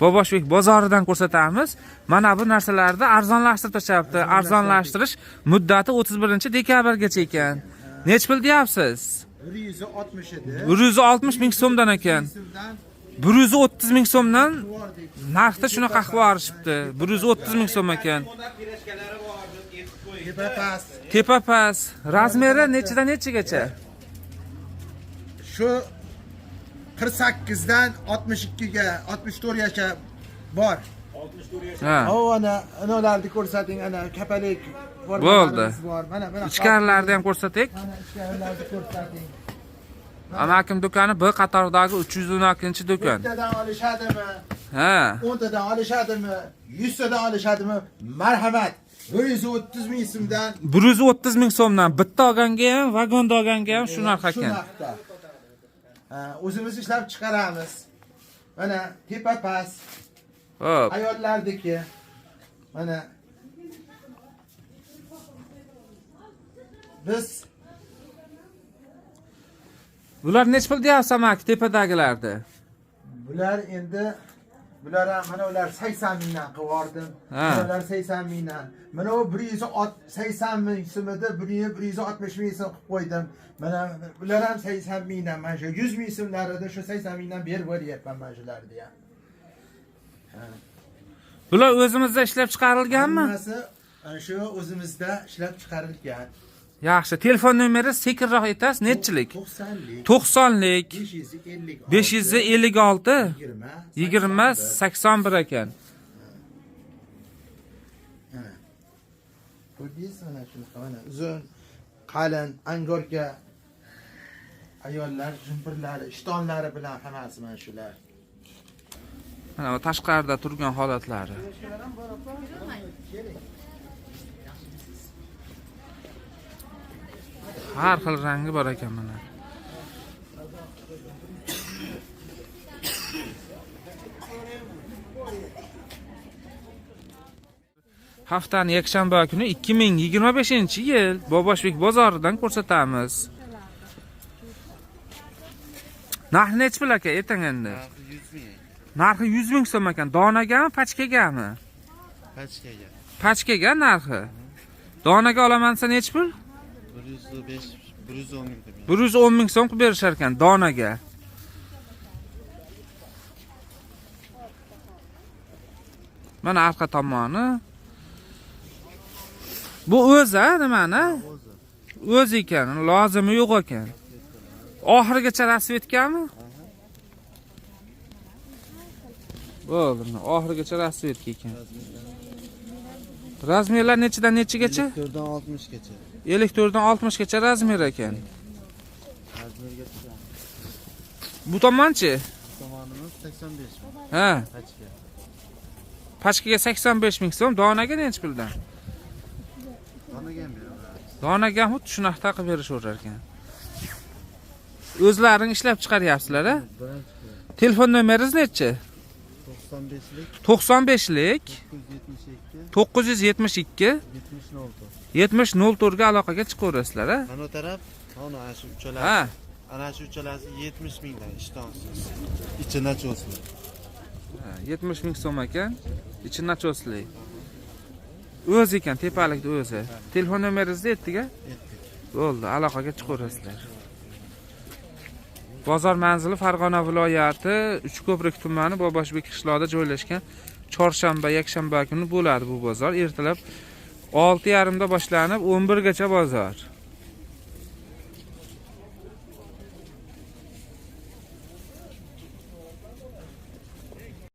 Boboshbek bozoridan ko'rsatamiz. Mana bu narsalarni arzonlashtirib tashlabdi. Arzonlashtirish muddati 31 dekabrgacha ekan. Nech pul deyapsiz? 160 edi. 160 ming so'mdan ekan. 130 ming so'mdan narxda shunaqa qilib yuborishibdi. 130 ming so'm ekan. Tepa past. Tepa past. Razmeri nechidan nechagacha? Shu 48 dan 62 ga, 64 gacha bor. Ha. O ana, ularni ko'rsating, ana kapalik bor. Bo'ldi. Bor. Mana mana. Ichkarilarni ham ko'rsatik. Mana ichkarilarni ko'rsating. Amakim do'koni B qatoridagi 312-do'kon. Bittadan olishadimi? Ha. 10 tadan olishadimi? 100 tadan olishadimi? Marhamat. 130 ming so'mdan 130 ming so'mdan bitta olganga ham, vagonda olganga ham shu narx shu ekan. narxda. Ha, o'zimiz ishlab chiqaramiz. Mana tepa past Xo'p. ayollarniki. Mana biz Bular nech pul deyapsiz amaki tepadagilarni? bular endi bular ham mana ular 80 mingdan qilib yubordim. Ha. Mana ular 80 mingdan. Mana u 180 ming so'm edi, buni 160 ming so'm qilib qo'ydim. Mana bular ham 80 mingdan, mana shu 100 ming so'mlarida shu 80 mingdan berib beryapman mana shularni ham. Bular o'zimizda ishlab chiqarilganmi? Hammasi ana shu o'zimizda ishlab chiqarilgan. Yaxshi. Telefon nomeri sekinroq aytasiz, nechilik? 90lik 90lik 556 556 20 20 81 ekan. Mana. Ko'rdingiz mana shunaqa mana uzun, qalin, angorka ayollar jumpirlari, ishtonlari bilan hammasi mana shular. Mana bu tashqarida turgan holatlari. Har xil rangi bor ekan mana. Haftani yakshanba kuni 2025-yil Boboshbek bozoridan ko'rsatamiz. Narxi nechi pul aka ertang endi? Narxi 100 ming. Narxi 100 ming so'm ekan. Donagami, pachkagami? Pachkaga. Pachkaga narxi. Donaga olaman desa nechi pul? 105 110 ming deb. 110 ming so'm qilib berishar ekan donaga. Mana arqa tomoni. Bu o'zi a nimani? O'zi. O'zi ekan, lozimi yo'q ekan. Oxirigacha rasvetkami? Bo'ldi, mana oxirigacha rasvetka ekan. Razmerlar nechidan nechigacha? 4 dan 60 gacha. 54 dan 60 gacha razmer ekan. Razmerga tushadi. Bu tomonchi? Bu tomonimiz 85 ming. Ha, Pachka. pachkaga 85 ming so'm, donaga nechi puldan? Donaga ham beraveramiz. Donaga ham xuddi shunaqa qilib berishaverar ekan. O'zlaring ishlab chiqaryapsizlar, a? Birinchi pul. Telefon nomeringiz nechi? 95lik 95lik 972 972 70 04. 70 04 ga aloqaga chiqaverasizlar, a? Mana bu taraf, mana ana shu uchalasi. Ha. Ana shu uchalasi 70 mingdan ishtonsiz. Ichi nachosli. Ha, 70 ming so'm ekan. Ichi nachosli. O'zi ekan, tepalikda o'zi. Telefon nomeringizni aytdik, a? Etdik. Bo'ldi, aloqaga chiqaverasizlar. Bozor manzili Farg'ona viloyati Uchko'prik tumani Boboshbek qishlog'ida joylashgan. Chorshanba, yakshanba kuni bo'ladi bu bozor. Ertalab 6:30 da boshlanib 11 gacha bozor.